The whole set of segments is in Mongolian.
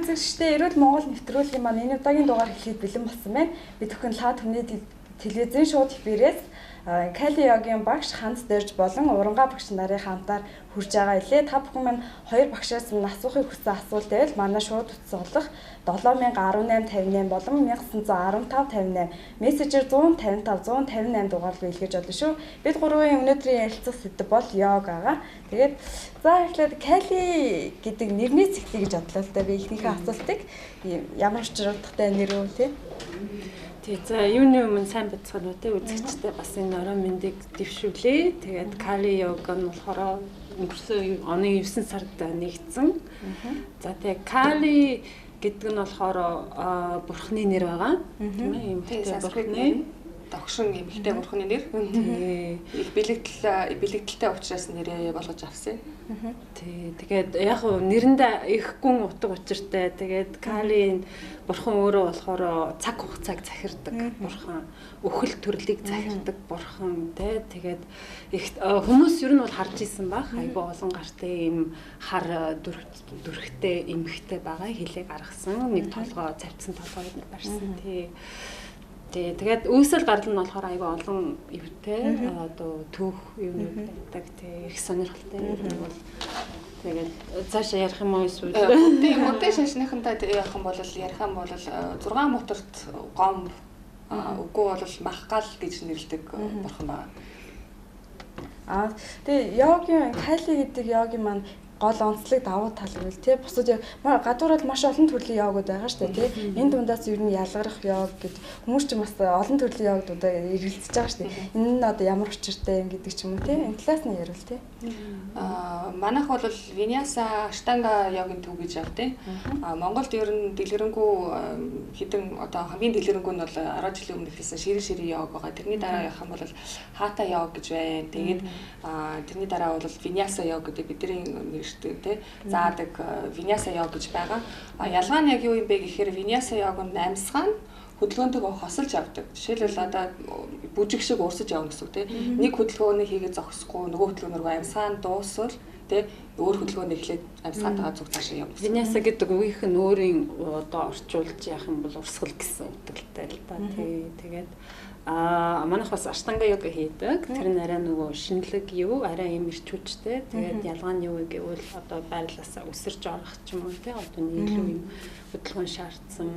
Үзэгчдээ Эрүүл Монгол нэвтрүүлгийн маань энэ удаагийн дугаар эхлэхэд бэлэн болсон байна. Бид бүхэн лаа түмний телевизийн шууд эфирээс Кали йогийн багш Ханц Дэрж болон Уранга багш нарын хамтаар хүрж байгаа илээ. Та бүхэн маань хоёр багшаас нь асуухыг хүссэн асуулт байвал манай шууд утас болох 7018 58 болон 1915 58 мессежээр 155 158 дугаар руу илгээж болно шүү. Бид гурвын өнөөдрийн ярилцах сэдэв бол йог байгаа. Тэгээд за эхлээд Кали гэдэг нэрний зэгтээ гэж бодлоо л да. Би эхнийхээ асуултыг ямар учир утгатай нэр үү те? Тий, за юуны өмнө сайн бацгаана уу те үзэгчдээ бас энэ орой мэндийг дэвшүүлээ. Тэгээд Кали йог нь болохоор өнгөрсөн оны 9 сард нэгдсэн. За тэгээ Кали гэдэг нь болохоор бурхны нэр байгаа. Тийм ээ, эмэгтэй бурхны догшин эмэгтэй бурхны нэр. Тий. Их бэлэгдэлтэй учраас нэрээ болгож авсан. Тий. Тэгээд яг нэрэндээ их гүн утга учиртай. Тэгээд Калийн бурхан өөрөө болохоор цаг хугацааг захирдаг бурхан, өхөл төрлийг захирдаг бурхан тий. Тэгээд их хүмүүс ер нь бол харж исэн баг. Айгүй олон гартай ийм хар дүрхтэй эмэгтэй байгаа хилээ гаргасан. Нэг толгой, завцсан толгойг барьсан тий. Тий, тэгээд үүсэл гарал нь болохоор айгүй олон ивтэй одоо түүх юунууд байдаг тий, их сонирхолтой юм бол тэгээд цаашаа ярих юм уу эсвэл Буддын шашныхантай ярих юм бол 6 моторт гом үгүй бол махгал гэж нэрлэдэг бурхан байна. Аа тэгээ йогийн Кали гэдэг йогийн маань гол онцлог давуу тал гэвэл тий бусад яг гадуур бол маш олон төрлийн йогууд байгаа шүү дээ тий. Энэ дундаас ер нь ялгарах йог гэд хүмүүс ч бас олон төрлийн йогуудаа эргэлзэж байгаа шүү дээ. Энэ нь одоо ямар учиртай юм гэдэг ч юм уу тий. Энэ талаас нь ярил тий. Аа манайх бол Виньяса, Аштанга йогийн төв гэж яв тий. Аа Монголд ер нь дэлгэрэнгүй хэдэн одоо хамгийн дэлгэрэнгүй нь бол 10 жилийн өмнө эхэлсэн шири шири йог байгаа. Тэрний дараа явах юм бол Хата йог гэж байна. Тэгээд тэрний дараа бол Виньяса йог гэдэг бидний нэршдэг тий заадаг Виньяса йог гэж байгаа. А ялгаа нь яг юу юм бэ гэхээр Виньяса йог нь амьсгаа нь хөдөлгөөнтэйгөө хосолж явдаг. Жишээлбэл одоо бүжиг шиг урсаж явна гэсэн үг тий. Нэг хөдөлгөөнийг хийгээд зогсохгүй нөгөө хөдөлгөөн рүү амьсгаа нь дуусвал тий өөр хөдөлгөөн эхлээд амьсгаатайгаа зүг цаашаа явна. Виньяса гэдэг үгийнх нь өөрийн одоо орчуулж яах юм бол урсгал гэсэн утгатай л да тий. Тэгээд манайх бас Аштанга йога хийдэг. Тэр нь арай нөгөө шинэлэг юу, арай юм эрч хүчтэй. Тэгээд ялгаа нь юу вэ гэвэл одоо байрлалаасаа өсөрч орох ч юм уу тий. Одоо нэг илүү юм хөдөлгөөн шаардсан.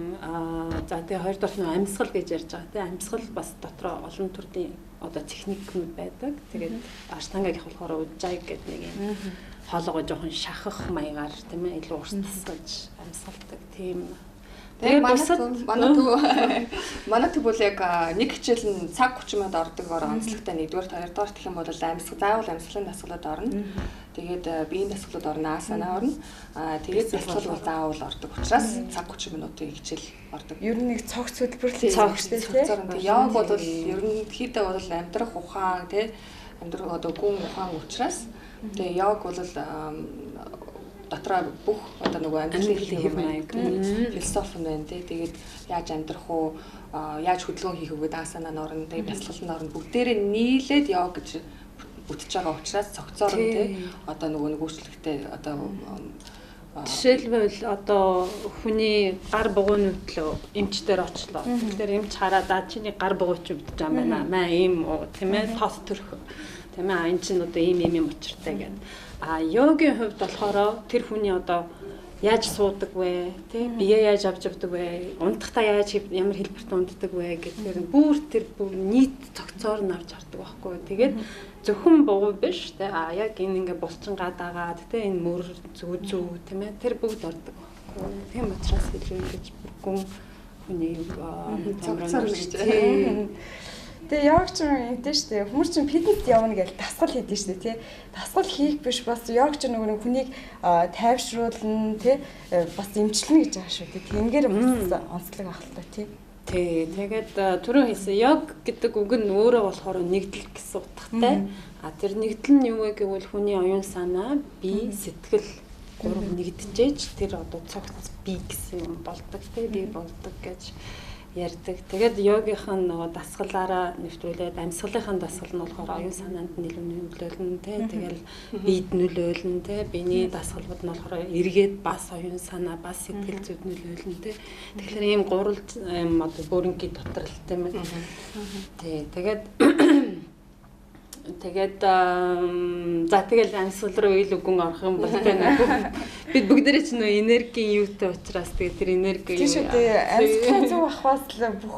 За тэгээ хоёр дахь нь амьсгал гэж ярьж байгаа тий. Амьсгал бас дотроо олон төрлийн одоо техникүүд байдаг. Тэгээд Аштангагийнх болохоор Ужай гэдэг нэг юм хоолойгоо жоохон шахах маягаар тийм ээ илүү урт тасгаж амьсгалдаг тийм. Тэгээд манай төв бол яг нэг хичээл нь цаг 30 минут ордог онцлогтой нэгдүгээр, хоёрдугаар гэх юм бол амьсгал заавал амьсгалын дасгалууд орно. Тэгээд биеийн дасгалууд орно, асана орно. Тэгээд дасгал бол заавал ордог учраас цаг 30 минутын хичээл ордог. Ер нь нэг цогц хөтөлбөр л цогц тий. Йог бол ер нь хийдэ бол амьдрах ухаан тий, амьдрах одоо гүн ухаан учраас тэгээд йог бол дотроо бүх одоо нөгөө амьдралын хэв маяг философи нь байна тий. Тэгээд яаж амьдрах уу, яаж хөдөлгөөн хийх үү гэдэг асана нь орно, тэгээд бясалгал нь орно. Бүгдээрээ нийлээд йог гэж бүтэж байгаа учраас цогцоор нь тий одоо нөгөө нэг өөрчлөлттэй одоо жишээлбэл одоо хүний гар бугуйн нүдлөө эмчдэр очлоо. Тэгэхээр эмч хараад аа чиний гар бугуй чи өвдөж байгаа юм байна. Маа ийм уу тийм ээ тос төрх тийм ээ энэ чинь одоо ийм ийм юм учиртай гэдэг. А йогийн хувьд болохоор тэр хүний одоо яаж суудаг вэ, тий бие яаж авч явдаг вэ, унтахтаа яаж ямар хэлбэрт унтдаг вэ гэдгээр бүр тэр бүр нийт цогцоор нь авч хардаг байхгүй. Тэгээд зөвхөн бугуй биш тий а яг энэ ингээ булчин гадаагаад тий энэ мөр зүг зүг тийм ээ тэр бүгд ордог байхгүй. Тийм учраас илүү ингэж гүн хүний цогцоор нь тий. Тэгээ йог ч юм ингэдэж штэ. Хүмүүс чинь фитнест явна гэж дасгал хийдэж штэ тий. Дасгал хийх биш бас йог ч нөгөө хүнийг тайвшруулна тий. Бас эмчилнэ гэж байгаа шүү тий. Тэрнгээр бас онцлог ах л та тий. Тий. Тэгээд түрүү хэлсэн йог гэдэг үг нь өөрөө болохоор нэгдэл гэсэн утгатай. А тэр нэгдэл нь юу вэ гэвэл хүний оюун санаа, бие, сэтгэл гурав нэгдэжээж тэр одоо цогц бие гэсэн юм болдог тий. Бие болдог гэж. ярьдаг. Тэгээд йогийнх нь нөгөө дасгалаараа нэвтрүүлээд амьсгалынхаа дасгал нь болохоор оюун санаанд нь илүү нөлөөлнө те. Тэгэл биед нөлөөлнө те. Биений дасгалууд нь болохоор эргээд бас оюун санаа, бас сэтгэл зүйд нөлөөлнө те. Тэгэхээр ийм гурвал юм одоо бүрэнгийн дотор л тийм ээ. Тий. Тэгээд Тэгээд за тэгэл амьсгал руу илүү гүн орох юм бол тэ бид бүгдээрээ ч нөө энергийн юутай учраас тэгээд тэр энерги тийм шүү дээ, амьсгалын зөв авахаас л бүх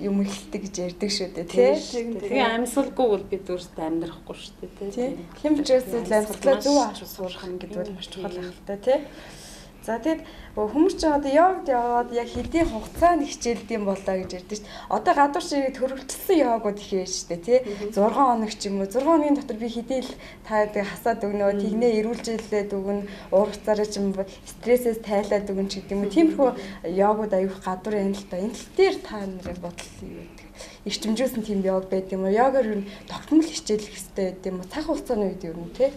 юм эхэлдэг гэж ярьдаг шүү дээ тий. Тэгээ амьсгалгүй бол бид өөрсдөө амьдрахгүй шүү дээ тий. Тийм учраас амьсгалаа зөв авч сурах юм гэдэг бол маш чухал байх л та тий. За тэгэд хүмүүс ч одоо йогд яваад яг хэдийн хугацаанд хичээлдэм болоо гэж ярьдэн шүү дээ. Одоо гадуур шиг төрөлжсөн йогууд их байж шүү дээ тий. 6 хоног ч юм уу 6 хоногийн дотор би хэдий л та хасаад өгнө, тэгнэ эрүүлжээлээд өгнө, уурцаараа ч юм уу стрессээс тайлаад өгнө ч гэдэг юм уу. Тиймэрхүү йогууд аюух гадуур юм л та. Энэ тал дээр та нарын бодол юу гэдэг. Эрчимжүүлсэн тийм йог байд юм уу? Йогаар ер нь тогтмол хичээлэх хэрэгтэй байд юм уу? Цаг хугацааны үед ер нь тий.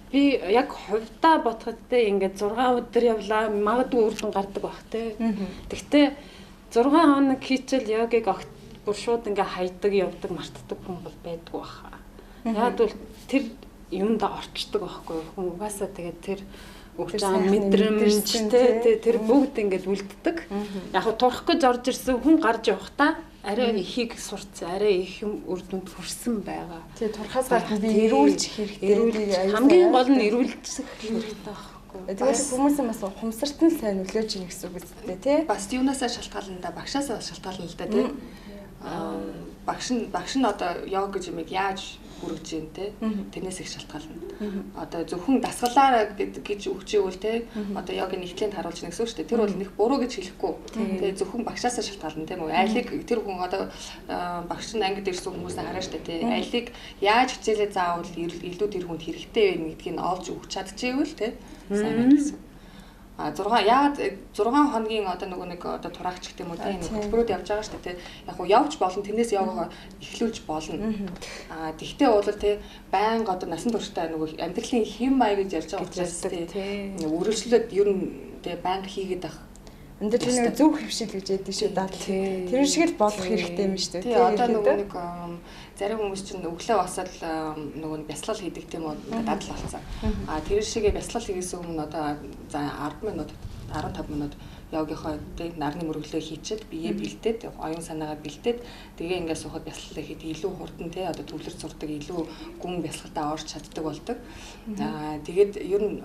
Би яг хувьдаа бодоход те ингээд 6 өдөр явлаа, магадгүй үр дүн гардаг бах те. Тэгтээ 6 хоног хийчихэл йогийг огт бүр шууд ингээ хайдаг, явдаг, мартдаг хүн бол байдгүй баха. Яг бол тэр юунд орчдөг байхгүй хүн угаасаа тэгээд тэр өгч байгаа мэдрэмж те тэр бүгд ингээд үлддэг. Яг хөө турах гэж орж ирсэн хүн гарч явахдаа арай ихийг сурцсан, арай их юм үр дүнд хүрсэн байгаа. Тий, турхаас гадна би эрүүлж хэрэгтэй. Хамгийн гол нь эрүүлжих хэрэгтэй байхгүй. Тэгвэл хүмүүсийн бас ухамсарт нь сайн нөлөөж ийн гэсэн үг үстэй тий. Бас юунасаа шалтгаална да, багшаасаа шалтгаална л да тий. Багш нь одоо йог гэж юмыг яаж хүргэж юм те, тэрнээс их шалтгаална. Одоо зөвхөн дасгалаараа гэж өгч ивэл те, одоо йогийн нэгтлэнд харуулж нэгсэн шүү дээ. Тэр бол нэг буруу гэж хэлэхгүй. Тэгээ зөвхөн багшаасаа шалтгаална тийм үү? Айлыг тэр хүн одоо багш нь ангид ирсэн хүмүүсээ хараа шүү дээ те. Айлыг яаж хичээлээ заавал илүү тэр хүнд хэрэгтэй вэ гэдгийг нь олж өгч чадчихвэл те, сайн байна гэсэн. А 6 яагаад 6 хоногийн одоо нөгөө нэг одоо тураагч гэх юм уу тийм хөтөлбөрүүд явж байгаа шүү дээ тий. Яг уу явж болно, тэрнээс явгаа эхлүүлж болно. А тэгтээ бол тий байнга одоо насан туршдаа нөгөө амьдралын хэм маяг гэж ярьж байгаа учраас тий өргөжлөлөд ер нь тий байнга хийгээд ах амьдралын зөв хэвшил гэж яддаг шүү даа. Тэр шиг л болох хэрэгтэй юм шүү дээ. Тий одоо нөгөө нэг зарим хүмүүс чинь өглөө босоод нөгөө бяцлал хийдэг тийм үү, дадал болсон. А тэр шигээ бяцлал хийгээс өмнө одоо за 10 минут 15 минут йогийнхоо тийм нарны мөрөглөө хийчихэд биеэ бэлдээд, оюун санаагаа бэлдээд тэгээ ингээд суухад бяцлалаа хийдэг илүү хурдан тий одоо төвлөрч сурдаг, илүү гүн бяцлалтаа орж чаддаг болдог. Аа тэгээд ер нь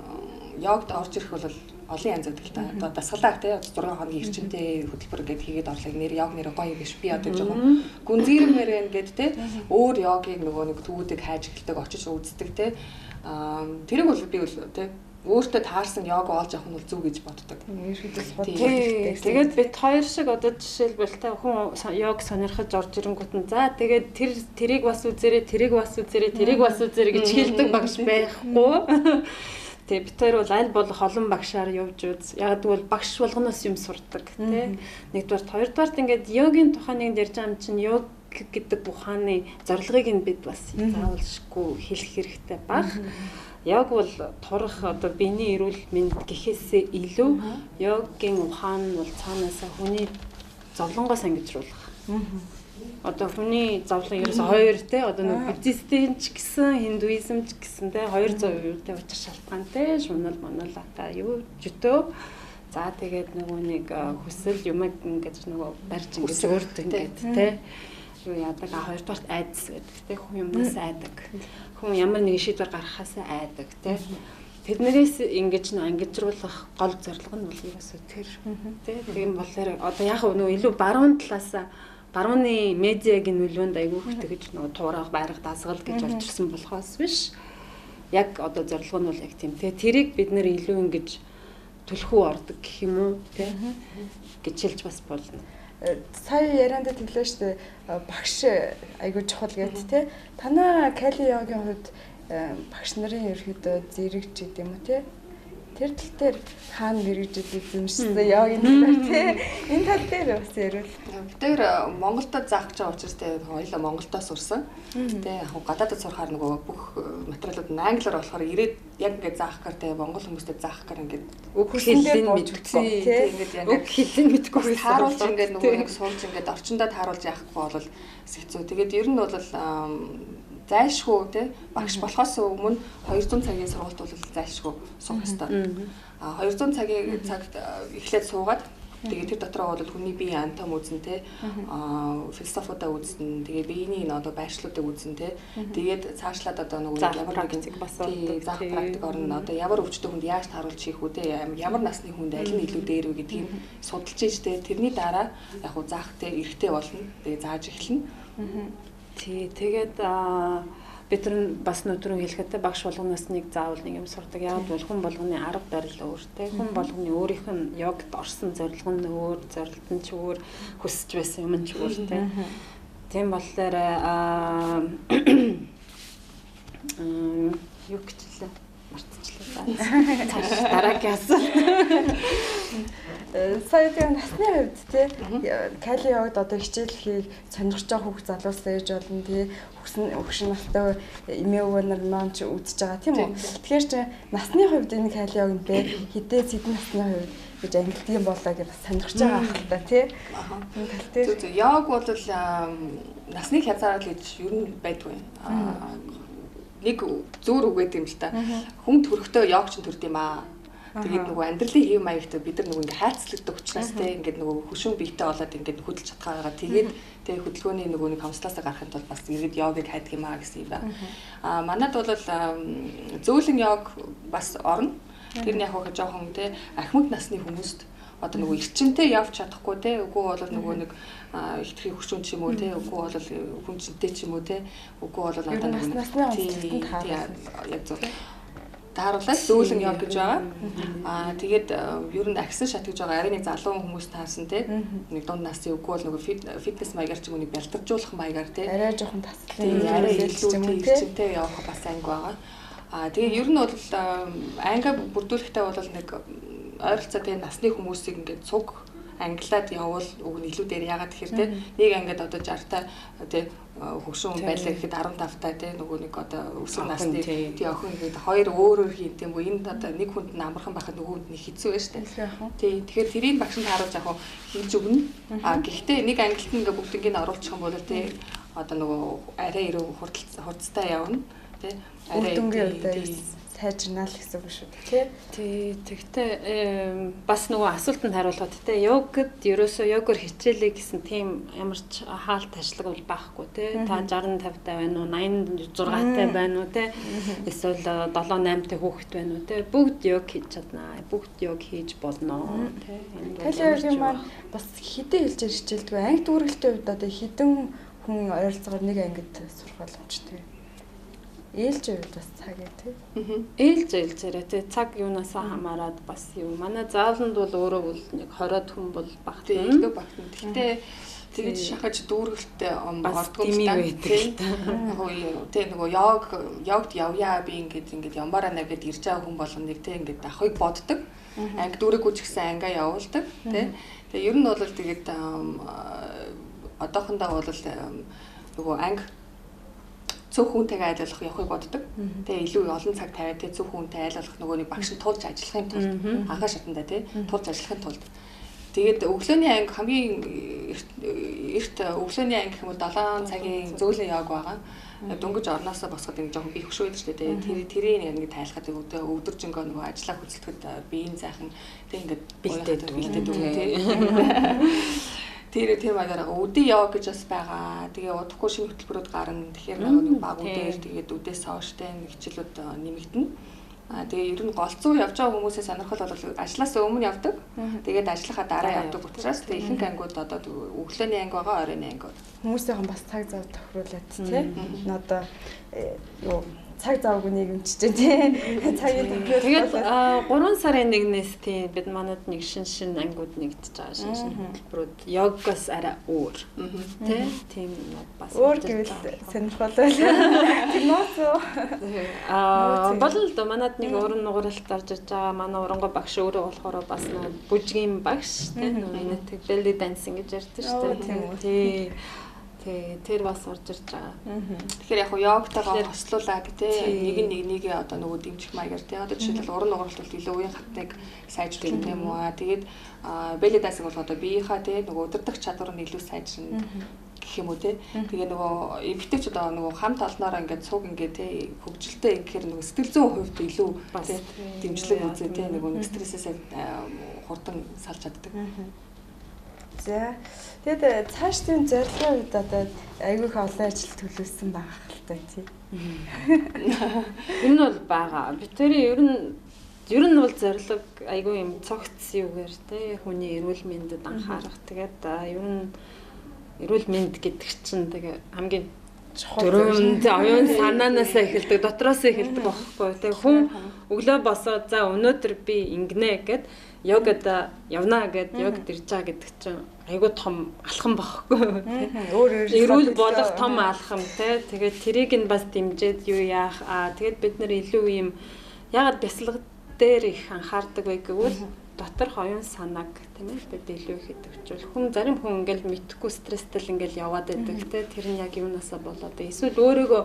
йогд орж ирэх бол олон янз байдаг л та. Одоо дасгалаа тий 6 хоногийн эрчимтэй хөтөлбөр гээд хийгээд орлоо. Нэр йог нэр гоё биш. Би одоо жоохон гүнзгийрмээр байна гээд тий өөр йогийг нөгөө нэг төвүүдийг хайж эхэлдэг, очиж үздэг тий. Аа тэрийг бол би бол тий өөртөө таарсан йог олж авах нь бол зөв гэж боддог. Тэгээд бид хоёр шиг одоо жишээлбэл та хүн йог сонирхож орж ирэнгүүт нь за тэгээд тэрийг бас үзээрэй, тэрийг бас үзээрэй, тэрийг бас үзээрэй гэж хэлдэг багш байхгүй. Тэгээ бид хоёр бол аль болох олон багшаар явж үз. Яг тэгвэл багш болгоноос юм сурдаг тий. Нэгдүгээрт, хоёрдугаарт ингээд йогийн тухай нэгэнд ярьж байгаа юм чинь йог гэдэг ухааны зорилгыг нь бид бас заавалшгүй хэлэх хэрэгтэй баг. Яг бол турах одоо биений эрүүл мэнд гэхээсээ илүү йогийн ухаан нь бол цаанаасаа хүний зовлонгоос ангижруулах. Одоо хүний зовлон ерөөсө хоёр те одоо нэг буддистын ч гэсэн хиндуизм ч гэсэн те 200 юутай учир шалтгаантай шунал маналата юу жөтөө. За тэгээд нөгөө нэг хүсэл юмэг ингэж нөгөө барьж ингэж урд ингээд те юу яадаг. А хоёрдугаарт айдас гэдэг те хүн юмнаас айдаг. Хүн ямар нэгэн шийдвэр гаргахаас айдаг те. Тэднэрээс ингэж ангижруулах гол зорилго нь бол ерөөсөө тэр те. Тийм болохоор одоо яг нөгөө илүү баруун талаасаа барууны медиагийн нөлөөнд айгүй их тэгж нөгөө туурах, байрах, дасгал гэж орж ирсэн болохоос биш. Яг одоо зорилго нь бол яг тийм те. Тэрийг бид нэр илүү ингэж түлхүү ордог гэх юм уу те гэж хэлж бас болно. Сая яриандаа тэглээ штэ багш айгүй чухал гэт те. Танаа Кали йогийн хувьд багш нарын ерөөдөө зэрэг ч гэдэм үү те. Тэр тал дээр хаана мэргэжил эзэмшсэн йогийн талаар тий. Энэ тал дээр бас ярил. Бид тэр Монголдо заах гэж байгаа учраас тий хоёулаа Монголдо сурсан. Тий яг гадаадд сурахаар нөгөө бүх материалууд нь англиар болохоор ирээд яг ингээд заах гар тий монгол хүмүүстэй заах гар ингээд үг хэллийг мэдэхгүй тий ингээд яг үг хэллийг мэдэхгүй тааруулж ингээд нөгөө нэг суулж ингээд орчиндөө тааруулж яахгүй бол хэцүү. Тэгээд ер нь бол зайлшгүй тий багш болохоос өмнө 200 цагийн сургалт бол зайлшгүй суух ёстой. А 200 цагийн цагт эхлээд суугаад тэгээд тэр дотроо бол хүний биеийн анатом үзнэ тий философиудаа үзнэ, тэгээ биений энэ одоо байршлуудыг үзнэ тий. Тэгээд цаашлаад одоо нөгөө ямар практик бас заах практик орно. Одоо ямар өвчтөй хүнд яаж тааруулж хийх үү тий, ямар насны хүнд аль нь илүү дээр вэ гэдгийг судалж ийж тий. Тэрний дараа яг уу заах тий эрхтэй болно. Тэгээ зааж эхэлнэ. Тий, тэгээд бид нар бас нүдрэн хэлэхэд багш болгоноос нэг заавал нэг юм сурдаг. Яг бол хүн болгоны арга барил өөр те. Хүн болгоны өөрийнх нь йогт орсон зорилго нь өөр, зорилт нь ч өөр, хүсэж байсан юм нь ч өөр те. Тийм болохоор юу гэчлээ? Мартчихлаа. Цааш дараагийн асуулт. Сая тийм насны хувьд тий Кали йогд одоо хичээл хийх сонирхож байгаа хүүхд залуус ээж болно тий хөгшин настай эмээ өвөө нар маань ч үзэж байгаа тийм үү. Тэгэхээр чи насны хувьд энэ Кали йог нь хэдээс хэдэн насны хувьд гэж ангилдаг юм болоо гэж бас сонирхож байгаа ах л та тий. Энэ тал дээр. Зөв. Йог бол насны хязгаарлал гэж ер нь байдгүй. Нэг зүүр үгээд юм л та. Хүн төрөхтөө йог ч төрд юм аа. Тэгээд нөгөө амьдралын хэв маягт бид нар нөгөө ингээ хайцлагддаг учраас те ингээд нөгөө хөшүүн биетэй болоод ингээд хөдөлж чадхаа байгаа. Тэгээд те хөдөлгөөний нөгөө нэг хамслаасаа гарахын тулд бас иргэд йогийг хайдаг юм аа гэсэн юм байна. Аа манад бол зөөлөн йог бас орно. Тэр нь яг хөө жоохон те ахмад насны хүмүүст одоо нөгөө эрчимтэй явж чадахгүй те үгүй бол нөгөө нэг ихтгэхийн хөшүүн ч юм уу те үгүй бол хүн чинтэй ч юм уу те үгүй бол одоо нөгөө насны онцлогт тааруулсан яг зөв тааруулаад зөөлөн йог гэж байгаа. Аа тэгээд ер нь агсан шат гэж байгаа. Арай нэг залуу хүмүүс таарсан те. Нэг дунд насны үгүй бол нөгөө фитнес маягаар ч юм уу нэг бялтаржуулах маягаар те. Арай жоохон таслан арай илүү эрчимтэй явах бас анги байгаа. Аа тэгээд ер нь бол анги бүрдүүлэхдээ бол нэг ойролцоо те насны хүмүүсийг ингээд цуг ангилаад явбал уг нь илүү дээр яагаад тэгэхээр те нэг ангид одоо 60 та те хөгшин хүн байлаа гэхэд 15 та те нөгөө нэг одоо өсвөр насны тий охин ингээд хоёр өөр өөр хийх юм бо энд одоо нэг хүнд нь амархан байхад нөгөө хүнд нь хэцүү байж тээ. Тий тэгэхээр тэрийг багш нь тааруулж яг хийж өгнө. А гэхдээ нэг ангилт нь ингээд бүгднийг оруулчих юм бол те одоо нөгөө арай ирүү хурцтай явна те арай сайжирнаа л гэсэн үг шүү дээ тий. Тий, тэгтээ бас нөгөө асуултанд хариулахад те йогд ерөөсөө йогоор хичээлээ гэсэн тийм ямар ч хаалт ташлаг бол байхгүй те. Та 60 50 та байна уу, 86 та байна уу те. Эсвэл 7 8 та хүүхэд байна уу те. Бүгд йог хийж чаднаа. Бүгд йог хийж болно те. Кали йогийн маань бас хэдэн хэлжээр хичээлдэг вэ? Анги дүүргэлтийн хувьд одоо хэдэн хүн ойролцоогоор нэг ангид сурах боломжтой вэ? Ээлж байвал бас цаг ээ тий. Ээлж ээлжээрээ тий цаг юунаасаа хамаарат бас юу. Манай зааланд бол өөрөө бол нэг 20-од хүн бол багтана. Илүү багтана. Гэхдээ тэгэж шахаж дүүргэлттэй ордгоо л та тий. Яг тий нөгөө йогд явъя би ингээд ингээд ямбараа наа гэд ирж байгаа хүн болгоныг тий ингээд авахыг боддог. Анги дүүрэггүй ч гэсэн ангиа явуулдаг тий. Тэгээ ер нь бол тэгээд одоохондоо бол нөгөө анги цөөх хүнтэйгээ айл болох явахыг боддог. Тэгээ илүү олон цаг тавиад тэ цөөх хүнтэй айл болох нөгөө нэг багш нь тулж ажиллахын тулд анхаа шатандаа тэ тулж ажиллахын тулд. Тэгээд өглөөний анги хамгийн эрт өглөөний анги гэх юм бол 7 цагийн зөөлөн йог байгаа. Дөнгөж орноосоо босгоод ингэ жоохон бие хөшөөд штэ тэ тэрийг ингэ тайлахад өдөржингөө нөгөө ажиллаа хөцөлтөд биеийн зайхан тэ ингэ бэлдээд өгнө тэ. Тэр тийм маягаар өдийн йог гэж бас байгаа. Тэгээ удахгүй шинэ хөтөлбөрүүд гарна. Тэгэхээр нэг баг үдээр тэгээд үдээс хойш тэ хичээлүүд нэмэгдэнэ. Аа тэгээ ер нь голцоо явж байгаа хүмүүсийн сонирхол бол ажлаас өмнө явдаг. Тэгээд ажлынхаа дараа явдаг учраас тэгээ ихэнх ангиуд одоо өглөөний анги байгаа, оройн анги. Хүмүүсийн бас цаг зав тохируулаад тий. Одоо юу Цаг завгүй нийгэмч чинь тий. Цагийн тохиолдол. Тэгээд 3 сарын 1-ээс тий бид манад нэг шин ангиуд нэгдэж байгаа шин хөтөлбөрүүд йогоос арай өөр. Тий. Тийм бас өөр гэвэл сонирхолтой. Тэр нууц уу? Болно л доо манад нэг уран нугаралт орж ирж байгаа. Манай урангой багш өөрөө болохоор бас нэг бүжгийн багш тий. Нэг belly dancing гэж ярьдаг шүү дээ. Тий. Тий, тэр бас орж ирж байгаа. Тэгэхээр яг хуу йогтойгоо хослуулаад тий нэг нь нэгнийгээ одоо нөгөө дэмжих маягаар тий одоо жишээлбэл уран нугаралт бол илүү уян хатныг сайжруулах тийм үү. Тэгээд belly dancing бол одоо биеийнхаа тий нөгөө удирдах чадвар нь илүү сайжирна гэх юм уу тий. Тэгээ нөгөө эмэгтэйч одоо нөгөө хамт олноороо ингээд цуг ингээд тий хөгжилтэй ингэхээр нөгөө сэтгэл зүйн хувьд илүү тий дэмжлэг үзээ тий нөгөө нэг стрессээс хурдан салж чаддаг. За тэгээд цаашдын зорилгын үед одоо айгүй их олон ажил төлөвлөсөн байгаа хальтай тий. Ер нь бол байгаа. Би тэр ер нь бол зорилго айгүй юм цогц юугаар тий хүний эрүүл мэндэд анхаарах. Тэгээд ер нь эрүүл мэнд гэдэг чинь тэгээ хамгийн чухал оюун санаанаасаа эхэлдэг, дотроос эхэлдэг байхгүй. Тэгээ хүн өглөө босоод за өнөөдөр би ингэнэ гэд йогад явна гэд йогад ирж байгаа гэдэг чинь айгүй том алхам байхгүй. Өөр эрүүл болох том алхам тий. Тэгээд тэрийг нь бас дэмжиж юу яах аа тэгээд бид нэр илүү юм ягаад бясалгал дээр их анхаардаг вэ гэвэл доторх оюун санааг тийм ээ бид илүү их идэвхжүүл. Хүн зарим хүн ингээл мэдхгүй стресстэй л ингээл яваад байдаг те тэр нь яг юунаасаа болоод эсвэл өөрийгөө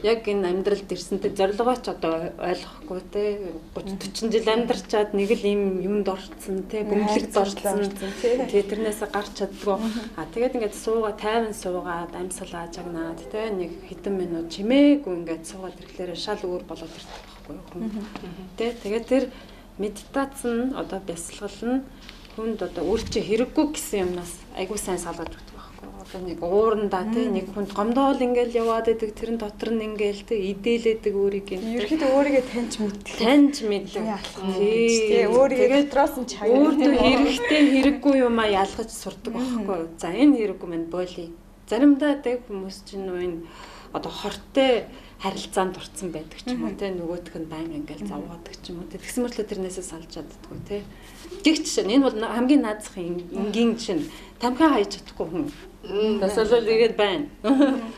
яг энэ амьдралд ирсэнтэй зорилгоо ч одоо ойлгохгүй те 30 40 жил амьдарчаад нэг л юм юмд орцсон те бөмбөлөгд орцсон те тэрнээсээ гарч чаддгүй. А тэгээд ингээд суугаа тайван суугаад амьсгалаа жагнаад те нэг хэдэн минут чимээгүй ингээд суугаад ирэхлээр шал өөр болоод ирдэг байхгүй хүн. Те тэгээд тэр медитац нь одоо бясалгал нь хүнд одоо өөр чи хэрэггүй гэсэн юмнаас айгүй сайн салгаж өгдөг байхгүй. Одоо нэг уурандаа тий нэг хүнд гомдоол ингээл яваад идэг тэрэн дотор нь ингээл тий идээлэдэг өөрийг нь. Ерөнхийдөө өөрийгөө таньж мэдэх. Таньж мэдэх. Тий өөрийгөө дотроос нь чагнах. Өөртөө хэрэгтэй хэрэггүй юмаа ялгаж сурдаг байхгүй. За энэ хэрэггүй мань боли. Заримдаа тий хүмүүс чинь энэ одоо хортой харилцаанд орцсон байдаг ч юм уу те нөгөөх нь баян ингээл зовоодаг ч юм уу те тэгсэн мөртлөө тэрнээсээ салж чаддаггүй те. Гэх жишээ нь энэ бол хамгийн наазахын энгийн жишээ нь тамхи хайж чадахгүй хүн. Тасалбал ирээд байна.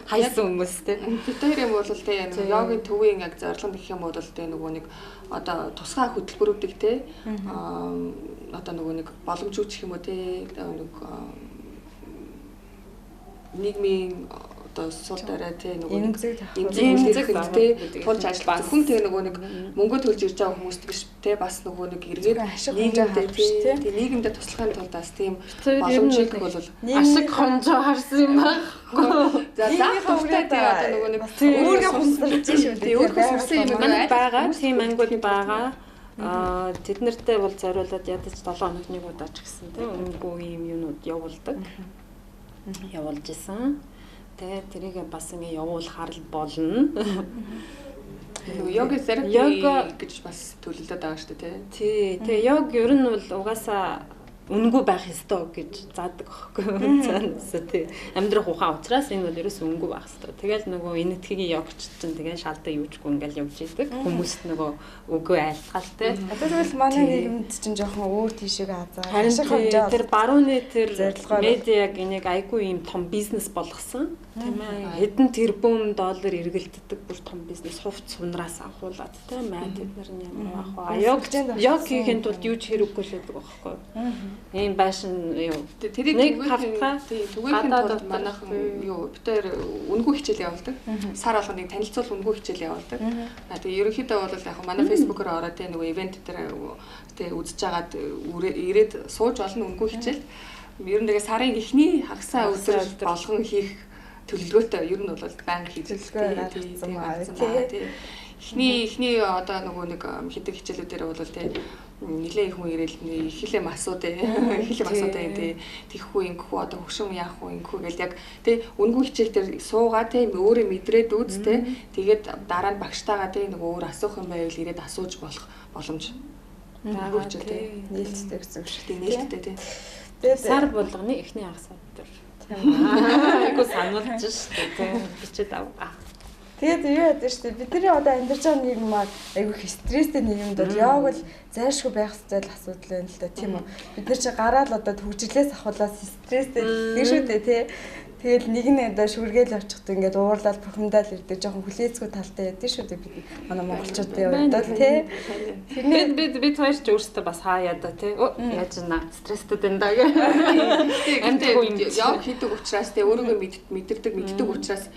Хайсан хүмүүс те. Бид хоёр юм бол те йогийн төвийн яг зорилго гэх юм бол те нөгөө нэг одоо тусгай хөтөлбөрүүдийг те одоо нөгөө нэг боломжгүй гэх юм уу те нэг нийгмийн одоо сул дорой те нөгөө эмзэг те тулж ажиллах зөвхөн те нөгөө нэг мөнгө төлж ирж байгаа хүмүүст биш те бас нөгөө нэг эргээд нийгэмдээ те нийгэмдээ туслахын тулд бас тийм боломжийг бол ашиг хонжоо харсан юм байхгүй. За заах дуртай те одоо нөгөө нэг өөрийгөө хумсарч шүү дээ. Өөрийгөө сурсан юм байгаа. Тийм ангиуд байгаа. Тэд нартэй бол зориулаад ядаж 7 хоног нэг удаа ч гэсэн те үнэгүй юм юунууд явуулдаг. Явуулж исэн. Тэгээд тэрийг бас ингэ явуулахаар л болно. Нөгөө йоги терапи гэж бас төлөвлөд байгаа шүү дээ, тий. Тий, тэгээ йог ер нь бол угаасаа үнэгүй байх ёстой гэж заадаг байхгүй. Цаанаас тий. Амьдрах ухаан учраас энэ бол ерөөс үнэгүй байх ёстой. Тэгэл нөгөө энэтхэгийн йогч чинь тэгээ шалдаа юужгүй ингээл явж идэг. Хүмүүст нөгөө үгүй айлтгал тий. Одоо тэгвэл манай нийгэмд чинь жоохон өөр тийшээ азаа. Харин тэр барууны тэр медиаг энийг айгүй юм том бизнес болгосон. Тийм ээ. Хэдэн тэрбум доллар эргэлддэг бүр том бизнес хувц сунраас авахуулаад тийм ээ. Тэд нар нь ямар ах вэ? Йог хийхин тулд юу ч хэрэггүй л байдаг байхгүй. Ийм байшин юу. Тэрийг нэг хавтгаа түгээхин тулд манайхан юу бид хоёр үнэгүй хичээл явуулдаг. Сар болгоныг танилцуул үнэгүй хичээл явуулдаг. А тэгээ ерөнхийдөө бол яг манай Facebook-оор ороод тийм нөгөө ивент дээр тийм үзэж агаад ирээд сууж олно үнэгүй хичээл. Ер нь тэгээ сарын эхний хагасаа өдөр болгон хийх төлөвлөгөөтэй ер нь бол байнга хийж байгаа тий. Эхний одоо нөгөө нэг хэдэг хичээлүүдээр бол тий нилээ их хүн ирээл ихлэм асуудаг тий тэгхгүй ингэхгүй одоо хөшин яах вэ ингэхгүй гэл яг тий үнэгүй хичээл дээр суугаа тий өөрөө мэдрээд үз тий тэгээд дараа нь багштайгаа тий нөгөө өөр асуух юм байвал ирээд асууж болох боломж байгаа хичээл тий нээлттэй гэсэн үг шүү тий нээлттэй тий. Тэгээд сар болгоны эхний хагас өдөр. Айгу сануулж штэ тий бичээд ав. Тэгээд юу яадаг шүү дээ. Бидний одоо амьдарч байгаа нийгэм маань айгүй их стресстэй нийгэмд бол йог бол зайлшгүй байх ёстой л асуудал байна л да, тийм үү. Бид нар чи гараал одоо төгжрлээс ахуулаад стресстэй л шүү дээ, тий. Тэгэл нэг нь одоо шүргээл очихд ингээд уурлал бухимдаал ирдэг, жоохон хүлээцгүй талтай яд шүү дээ бид манай монголчуудын хувьд бол тий. Бид бид бид хоёр ч өөрсдөө бас хаа яда тий. Яаж на стресстэй байна да гэх. Амьдгүй йог хийдэг учраас тий өөрийгөө мэдэрдэг мэддэг учраас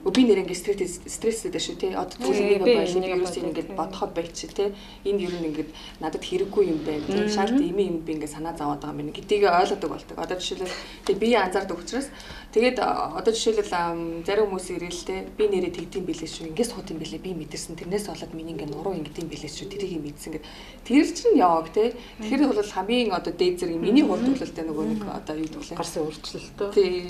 би нэр ингээд стресстэй шүү тий. Одоо тэгвэл нэг байл нэг ерөөс ингээд бодоход байч тий. Энэ ер нь ингээд надад хэрэггүй юм байна тий. Шалт ими юм би ингээд санаа зовоод байгаа юм байна гэдгийг ойлгодог болдог. Одоо жишээлбэл тий бие анзаардаг учраас тэгээд одоо жишээлбэл зарим хүмүүс ирээл тий би нэрээ тэгдэм билээ шүү. Ингээд сууд юм билээ би мэдэрсэн. Тэрнээс болоод миний ингээд нуруу ингээд юм билээ шүү. Тэрийг мэдсэн гэд. Тэр чинь яваг тий. Тэгэхээр бол хамгийн одоо дээд зэрэг миний хурд төлөлтэй нөгөө нэг одоо юу гэдэг вэ? Гарсан өөрчлөлтөө. Тий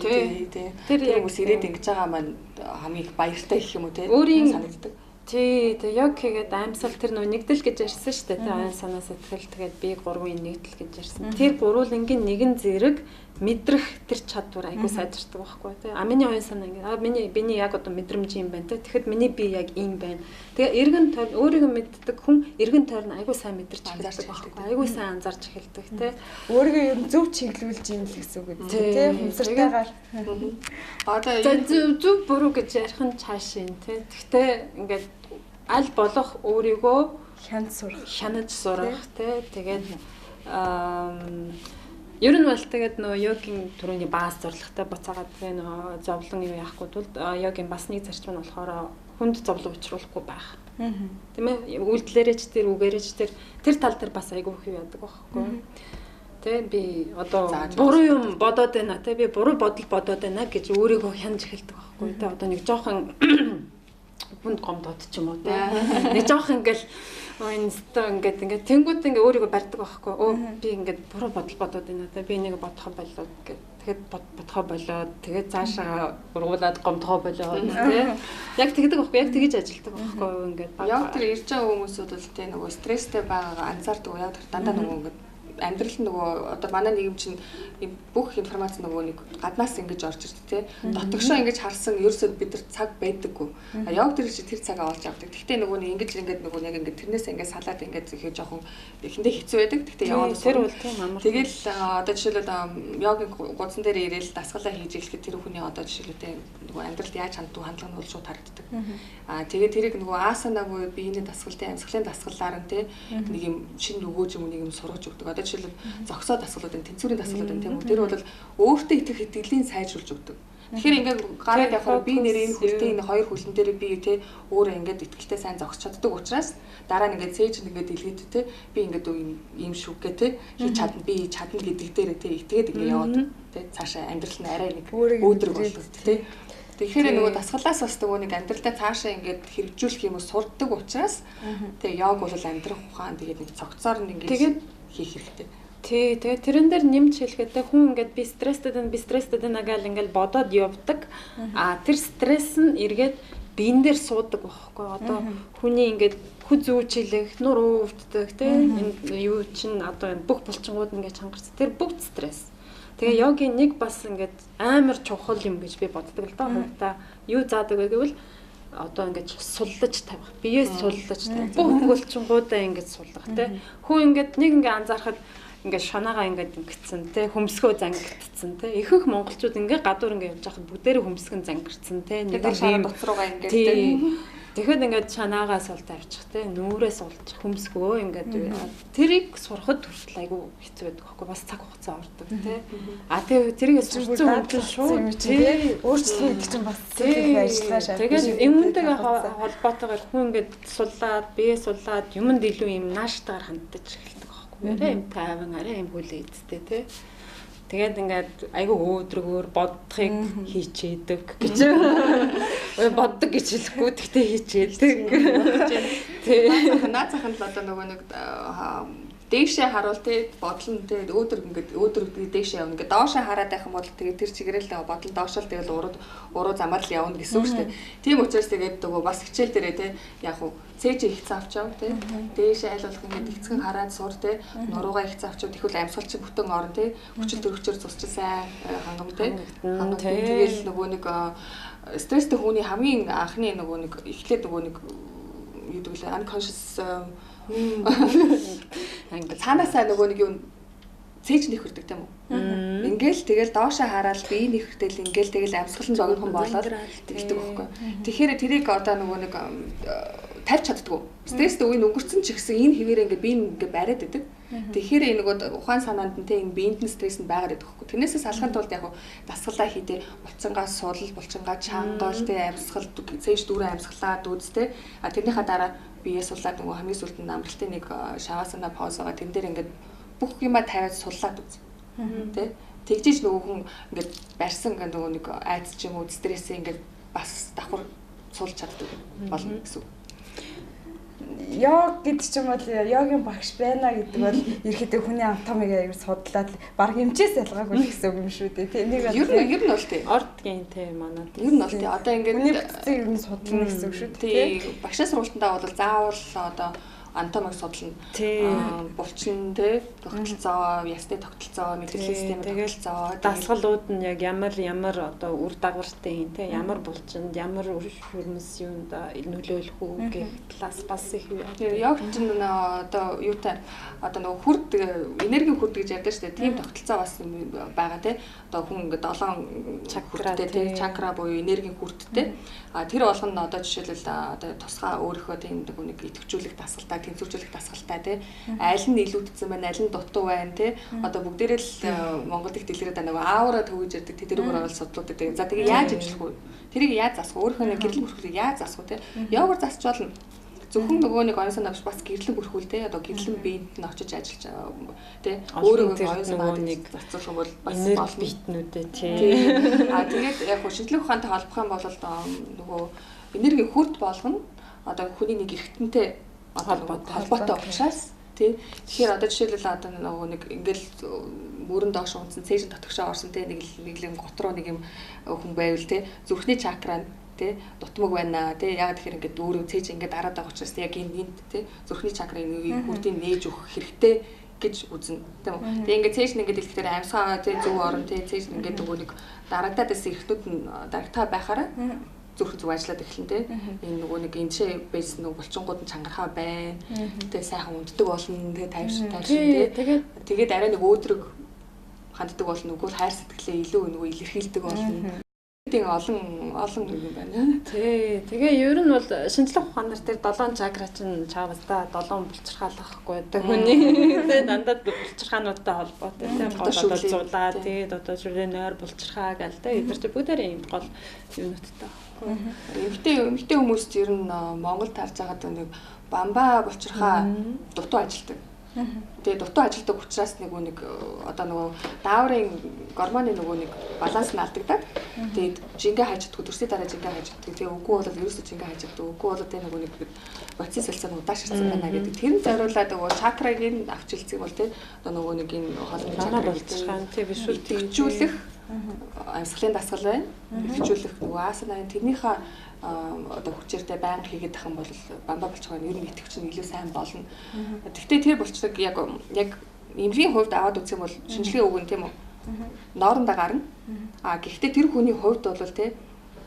тий. Тэр хүмүүс ирээд ингэж байгаа маань хамгийн их баяртай гэх юм уу те санагддаг. Тий, тэг йог хийгээд амьсгал тэр нөө нэгдэл гэж ярьсан шүү дээ. Тэ оюун санаа сэтгэл тэгээд бие гурвын нэгдэл гэж ярьсан. Тэр гурвуулангийн нэгэн зэрэг мэдрэх тэр чадвар айгүй сайжирдаг байхгүй тий. А миний оюун санаа ингээд а миний яг одоо мэдрэмж юм байна тий. Тэгэхэд миний бие яг ийм байна. Тэгээ эргэн тойрон өөрийгөө мэддэг хүн эргэн тойрон айгүй сайн мэдэрч эхэлдэг байхгүй. Айгүй сайн анзаарч эхэлдэг тий. Өөрийгөө ер нь зөв чиглүүлж юм л гэсэн үг тий. Хумсартайгаар. Одоо зөв буруу гэж ярих нь цаашийн тий. Гэхдээ ингээд аль болох өөрийгөө хянаж сурах тий. Тэгээд ер нь бол тэгээд нөө йогийн түрүүний баас зорилготой буцаагаад тэгээ нөө зовлон юу яахгүй тулд йогийн бас нэг зарчим нь болохоор хүнд зовлон учруулахгүй байх. Тийм ээ, үйлдэлээрээ ч тэр үгээрээ ч тэр тал дээр бас айгүй их яадаг байхгүй. Тэ би одоо буруу юм бодоод байна тэ би буруу бодол бодоод байна гэж өөрийгөө хянаж эхэлдэг байхгүй. Тэ одоо нэг жоохон хүнд гомдоод ч юм уу тэ нэг жоохон ингээл энэ өстө ингээд ингээд тэнгууд ингээд өөрийгөө барьдаг байхгүй. Өө би ингээд буруу бодол бодоод байна тэ би энийг бодохоо болоод гэд тэгэхэд бодохоо болоод тэгээд цаашаа ургуулад гомдохоо болоод тэ яг тэгдэг байхгүй, яг тэгэж ажилтдаг байхгүй ингээд яг тэр ирж байгаа хүмүүсүүд бол тэ нөгөө стресстэй байгаагаа анзаардаг. Яг тэр дандаа нөгөө ингээд амьдрал нь нөгөө одоо манай нийгэм чинь бүх информац нөгөө нэг гаднаас ингэж орж ирдэг тий. Дотогшоо ингэж харсан ерөөсөө бид нар цаг байдаггүй. Яг тэр чи тэр цагаа олж авдаг. Гэхдээ нөгөө нэг ингэж ингээд нөгөө нэг ингээд тэрнээс ингээд салаад ингээд их жоохон эхэндээ хэцүү байдаг. Гэхдээ яваад тэр бол тийм амар. Тэгэл одоо жишээлбэл йогийн гудсан дээр ирээл дасгалаа хийж эхлэхэд тэр хүний одоо жишээлбэл нөгөө амьдралд яаж ханддаг хандлага нь бол шууд харагддаг. Аа тэгээд тэрийг нөгөө асана буюу биений дасгалын амьсгалын дасгалаар нь тий нэг юм шинэ өгөөж юм нэг юм сургаж өгдөг. Одоо жишээлбэл зогсоо дасгалууд энэ тэнцвэрийн дасгалууд энэ тийм үү. Тэр бол өөртөө итгэх итгэлийн сайжруулж өгдөг. Тэгэхээр ингээд гараад явахаар би нэр энэ хүлтэй энэ хоёр хүлэн дээр би тий өөрөө ингээд итгэлтэй сайн зогсож чаддаг учраас дараа нь ингээд цээж ингээд илгээд тий би ингээд ийм шүггээ тий хийж чадна би чадна гэдэг дээр тий итгээд ингээд яваад тий цаашаа амьдрал нь арай нэг өөдрөг болдог тий. Тэгэхээр нөгөө дасгалаас бас нөгөө нэг амьдралдаа цаашаа ингээд хэрэгжүүлэх юм уу сурдаг учраас тий йог бол амьдрах ухаан тэгээд нэг цогцоор нь ингээд хийх хэрэгтэй. Тий, тэгээ тэрэн дээр нэмж хэлэхэд хүн ингээд би стресстэй байна, би стресстэй байна гэл ингээд бодоод явдаг. А тэр стресс нь эргээд биен дээр суудаг байхгүй. Одоо хүний ингээд хүз үүчлэх, нуруу өвддөг тий энэ юу чинь одоо энэ бүх булчингууд ингээд чангарч тэр бүгд стресс. Тэгээ йогийн нэг бас ингээд амар чухал юм гэж би боддог л доо. Хувьдаа юу заадаг вэ гэвэл одоо ингээд суллаж тавих. Биеэ суллаж тавих. Бүх булчингуудаа ингээд суллах тий. Хүн ингээд нэг ингээд анзаархад ингээд шанаагаа ингээд ингэцэн тий хөмсгөө зангигдцэн тий. Ихэнх монголчууд ингээд гадуур ингээд явж байхад бүгдээрээ хөмсгөн зангирцэн тий. Нэг л буц руугаа ингээд тий. Тэгэхэд ингээд шанаагаа сул тавьчих тий, нүрээ сулчих, хөмсгөө ингээд тэрийг сурахад хүртэл айгүй хэцүү байдаг байхгүй, бас цаг хугацаа ордог тий. А тэгээ тэрийг сурцсан хүн чинь шууд тий өөрчлөлт гэдэг чинь бас их ажиллагаа шаарддаг. Тэгээд юмнтэйгээ холбоотойгоор хүн ингээд суллаад, бие суллаад юмд илүү юм нааштайгаар ханддаг эхэлдэг байхгүй. Арай юм тайван, арай юм хүлээ эзтэй тий. Тэгээд ингээд айгүй өөдрөгөөр боддохыг хийчээдэг гэж. Боддог гэж хэлэхгүй, тэгтээ хийчээдэг. Тий. Наад зах нь л одоо нөгөө нэг Дээшээ харуул те бодол нь те өөдөр ингээд өөдөр дээшээ явна ингээд доошоо хараад байх юм бол тэгээд тэр чигээрэл бодол доошоо л тэгэл уруу замаар л явна гэсэн үг шүү дээ. Тийм учраас тэгээд нөгөө бас хичээл дээрээ те яг уу цээж их цавчав те дээшээ аль болох ингээд эцгэн хараад сур те нуруугаа их цавчав тэгвэл амьсгал чи бүтэн орно те хүчил төрөгчөр цус чи сайн хангам те тэгэл нөгөө нэг стресстэй хүний хамгийн анхны нөгөө нэг эхлээд нөгөө нэг юу гэдэг лээ unconscious цаанаасаа нөгөө нэг юм цээж нэхэрдэг тийм үү? Ингээл тэгэл доошоо хараад бие нэхэртэл ингээл тэгэл амьсгал нь зогнохон болоод тэгдэг байхгүй. Тэгэхээр тэрийг одоо нөгөө нэг тавьж чаддгүй. Стресстэй үе өнгөрцөн ч гэсэн энэ хэвээрээ ингээ бие ингээ бариад идэг. Тэгэхээр энэ нөгөө ухаан санаанд нь те энэ биеинд нь стресс нь байгаад идэх байхгүй. Тэрнээсээ салахын тулд яг дасгалаа хийдэ булчингаа сулал, булчингаа чангаал те амьсгал цээж дүүрэн амьсгалаа дүүз те. А тэрнийхээ дараа бие суллаад нөгөө хамгийн сүүлд нь амралтын нэг шавасана поз байгаа. Тэн дээр ингээд бүх юма тавиад суллаад үз. Тэ? Тэгжиж нөгөө хүн ингээд барьсан ингээд нөгөө нэг айц ч юм уу стрессээ ингээд бас давхар сулж чаддаг болно гэсэн үг. Йог гэдэг чинь бол йогийн багш байна гэдэг бол ерөөхдөө хүний анатомиг аягүй судлаад баг эмчээс ялгаагүй л гэсэн үг юм шүү дээ. Тэ нэг ер нь бол тий. Ордгийн тий манай. Ер нь бол тий. Одоо ингээд хүний бүтцийг ер нь судлана гэсэн үг шүү дээ. Тий. Багшаа сургалтандаа бол заавал одоо анатомиг судлана. Булчин тий, тогтолцоо, ясны тогтолцоо, мэдрэлийн системийн тогтолцоо, дасгалууд нь яг ямар ямар одоо үр дагавартай юм тий, ямар булчинд ямар шүрмэс юунд нөлөөлөх үү гэх талаас бас их юу. Йог чинь одоо юутай одоо нөгөө хүрд энергийн хүрд гэж ярьдаг шүү дээ. Тийм тогтолцоо бас байгаа тий. Одоо хүн ингээд 7 чакратай тий, чакра буюу энергийн хүрдтэй. А тэр болгоно нь одоо жишээлбэл одоо тусгай өөрийнхөө тийм нэг идэвхжүүлэх дасгалтай, тэнцвэржүүлэх дасгалтай тий. Аль нь илүүдсэн байна, аль нь дутуу байна тий. Одоо бүгдээрээ л Монгол их дэлгэрээд нөгөө аура төвөж ярьдаг тий, тэрүүгээр орол судлууд гэдэг. За тэгээ яаж имжлэх вэ? Тэрийг яаж засах вэ? Өөрийнхөө гэрлэн бүрхүүлийг яаж засах вэ тий? Йогоор засч болно. Зөвхөн нөгөө нэг оюун санаа биш бас гэрлэн бүрхүүл те одоо гэрлэн биеинд нь очиж ажиллаж те өөрөө оюун санааг нэг зарцуулах юм бол бас олон биетнүүдээ тий. А тэгээд яг хөө шинжлэх ухаантай холбох юм бол нөгөө энергийн хүрд болгоно одоо хүний нэг эргэтэнтэй холбоотой учраас тий. Тэгэхээр одоо жишээлбэл одоо нөгөө нэг ингээл мөрөн доош унтсан цээжин дотгошоо орсон те нэг юм гот руу нэг юм хүн байвал те зүрхний чакра нь тэ дутмаг байна тэ яг тэгэхээр ингээд өөрөө цээж ингээд дараад байгаа учраас яг энэ энд тэ зүрхний чакраг нэг хүрдийг нээж өгөх хэрэгтэй гэж үзнэ тийм үү. Тэгээ ингээд цээж нь ингээд дэлгэхээр амьсгаа тэ зөв орон тэ цээж нь ингээд нөгөө нэг дарагдаад байсан эрхтнүүд нь дарагтаа байхаараа зүрх зүг ажиллаад эхэлнэ тэ. Энэ нөгөө нэг энэ шээ байсан нөгөө булчингууд нь чангархаа байна тэ сайхан унтдаг болно тэ тайвшин тэ. Тэгээд арай нэг өөдрөг ханддаг болно үгүй хайр сэтгэлээ илүү нөгөө илэрхийлдэг болно. Тийм олон юм байна. Тий. Тэгээ ер нь бол шинжлэх ухаанаар тэр 7 чакра чинь чавста 7 булчирхаал ахгүй. Тэг хүний тий дандаа булчирхаануудтай холбоотой тий гол одоо зулаа тий одоо шүрээ нойр булчирхаа гэл тий эдгээр чи бүгдээрээ ийм гол юунуудтай. Эмэгтэй хүмүүст ер нь Монголд харж байгаад нэг бамбаа булчирхаа дутуу ажилтдаг. Тэгээ дутуу ажилтдаг учраас нэг одоо нөгөө дааврын гормоны нөгөө нэг баланс нь алдагдаад тэгээд жингээ хайж чаддгүй, төрсний дараа жингээ хайж чаддгүй. Тэгээ үгүй бол ерөөсөө жингээ хайж чаддгүй. Үгүй бол тэ нөгөө нэг бодис солилцоо нь удаашрсан байна гэдэг. Тэр нь зориулаад нөгөө чакраг нь авч илцэх бол тэ одоо нөгөө нэг энэ хоолны чакра болчихсон тий биш үү төвчүүлэх амьсгалын дасгал байна. Төвчүүлэх нөгөө асана тэрнийхээ одоо хүчээртэй байнга хийгээд ах юм бол бамбаа булчирхаа нь ер нь итгэвч нь илүү сайн болно. Гэхдээ тэр булчирхаг яг эмнэлгийн хувьд аваад үзэх юм бол шинжилгээ өгөн тийм үү? Ноорондоо гарна. А гэхдээ тэр хүний хувьд бол тий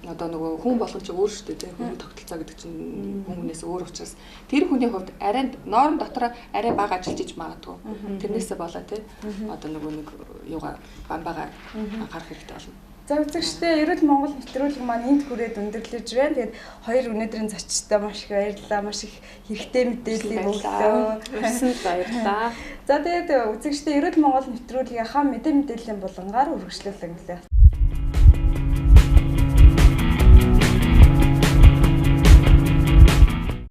одоо нөгөө хүн болгон чи өөр шүү дээ тий хүний тогтолцоо гэдэг чинь хүмүүнээс өөр учраас тэр хүний хувьд арай ноорон дотор арай бага ажиллаж иж магадгүй. Тэрнээсээ болоо тий одоо нөгөө нэг юугаа бамбаагаа анхаарах хэрэгтэй болно. За үзэгчдээ Эрүүл Монгол нэвтрүүлэг маань энд хүрээд өндөрлөж байна. Тэгээд хоёр өнөөдрийн зочдтой маш их баярлалаа. Маш их хэрэгтэй мэдээллийг өглөө. Өрсөнд баярлалаа. За тэгээд үзэгчдээ Эрүүл Монгол нэвтрүүлгийнхаа мэдээллийн булангаар үргэлжлүүлэн гэлээ.